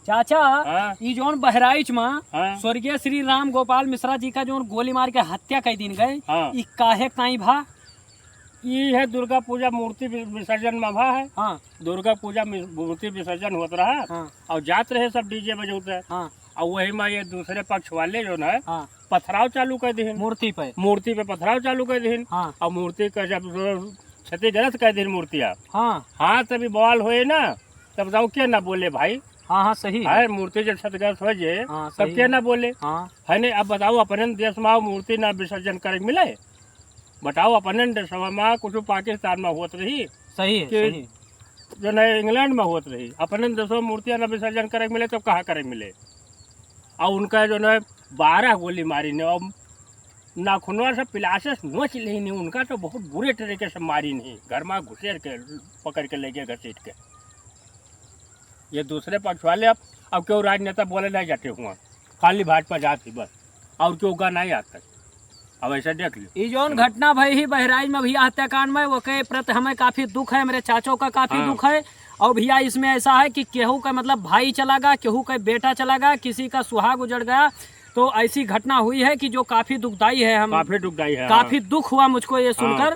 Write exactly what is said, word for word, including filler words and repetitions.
चाचा, हाँ। ई जौन बहराइच मा हाँ। स्वर्गीय श्री राम गोपाल मिश्रा जी का जौन गोली मार के हत्या कइ दीन गए, हाँ। ई काहे काई भा? ई है दुर्गा पूजा मूर्ति वि-, विसर्जन मा भा है। हाँ। दुर्गा पूजा मि-, मूर्ति विसर्जन होत रहा हाँ। और जात रहे सब डीजे बजौते। हाँ। और वही मा ये दूसरे पक्ष वाले जौन है हाँ। पथराव चालू कइ दिहिन। मूर्ति पे। मूर्ति पे पथराव चालू कइ दिहिन। हाँ। और मूर्ति का जब क्षतिग्रस्त कइ दिहिन मूर्तिया। हाँ। हाँ, तभी बवाल होए ना, तब बताओ के ना बोले भाई? हाँ, हाँ, सही है। है, मूर्ति जब क्षतिग्रस्त होइ जे, हाँ, तब सही के है। ना बोले? हाँ। है नहीं, अब बताओ, अपने देश मा मूर्ति ना विसर्जन करे के मिले? बताओ, अपने देशवा मा कुछ पाकिस्तान मा होत रही सही है, कि सही। जौन है इंग्लैंड मा होत रही, अपने देशवा मा मूर्तिया ना विसर्जन करे के मिले, तब कहाँ करे के मिले? और उनका जौन है बारह गोली मारी ने, और नाखूनवा से पिलासेस नोच लेनी, उनका तो बहुत बुरे तरीके से मारी नहीं, घर मा घुसेर के पकड़ के ले गए घसीट के। ये दूसरे पक्ष वाले अब, अब क्यों राजनेता बोले नहीं जाते हुआ, खाली भाजपा जात ही बस, और क्यों का नहीं आता। अब ऐसा देख लियो। ई जौन घटना भई ही बहराइच मा भइया हत्याकांड मा, ओके प्रति हमें काफी दुख है, मेरे चाचो का काफी हाँ। दुख है। और भइया इसमें ऐसा है कि केहू का मतलब भाई चला गया, केहू का बेटा चला गया, किसी का सुहाग उजड़ गया, तो ऐसी घटना हुई है कि जो काफी दुखदाई है। हम काफी दुखदाई है, काफी हाँ। दुख हुआ मुझको ये सुनकर। हाँ।